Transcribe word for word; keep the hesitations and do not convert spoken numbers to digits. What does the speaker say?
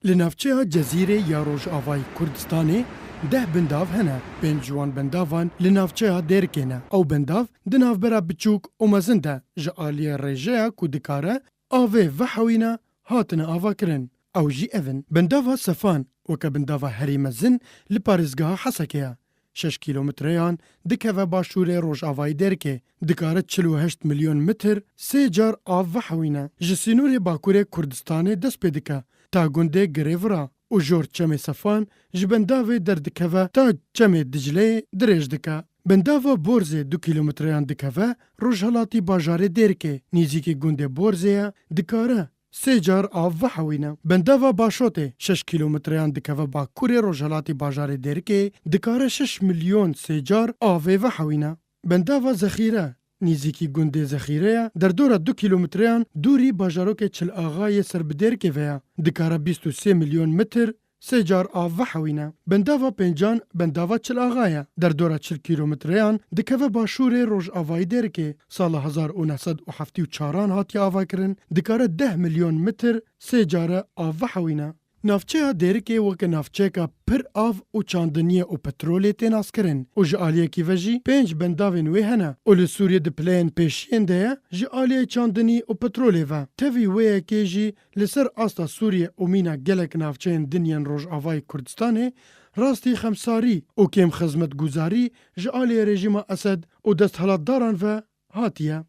Li navçeya Cezîrê ya Rojavayê Kurdistanê deh bindav hene. Pênc ji wan bindavan li navçeya Dêrikê ne. Ew bindav di navbera biçûk û mezin de ji aliyê rêjeya ku dikare avê vehewîne, hatine avakirin. Ew jî ev in. Bindava Sefan weke bindava herî mezin li parêzgeha Hesekê ye. Şeş kîlometreyan dikeve başûrê rojavayî Dêrikê. Dikare çil û heşt milyon mitr sê car av vehewîne. Ji sînorê bakurê Kurdistanê dest pê dike, ta gundê Girêvira û jor çemê Sefan ji bindavê derdikeve ta çemê Dicleyê dirêj dike. Bindava Borzê du kîlometreyan dikeve rojhilatî bajarê Dêrikê, nêzîkî gundê Borzê ye, dikare sê car av vehewîne. Bindava Başotê şeş kîlometreyan dikeve bakurê rojhilatî bajarê Dêrikê, dikare şeş milyon sê car avê vehewîne. Bindava Zexîre nêzîkî gundê Zexîre ye, derdora du kîlometreyan dûrî bajarokê Çil Axa yê ser bi Dêrikê ve ye, dikare bîst û sê milyon mitr sê car av vehewîne. Bindava Pêncan bindava Çil Axa ye, derdora çil kîlometreyan dikeve başûrê rojavayî Dêrikê. Sala hezar û neh sed û heftê û çaran hatiye avakirin, dikare deh milyon mitr sê care av vehewîne. Navçeya Dêrikê weke navçeyeka pir av û çandiniyê û petrolê tê naskirin û ji aliyekî ve jî pênc bendavên wê hene û li Sûriyê di pileyên pêşiyên de ye ji aliyê çandinî û petrolê ve. Tevî wê yekê jî li ser asta Sûriyê û mîna gelek navçeyên din yên Rojavayê Kurdistanê rastî xemsarî û kêm xizmetguzarî ji aliyê rejîma Esed û desthilatdaran ve hatiye.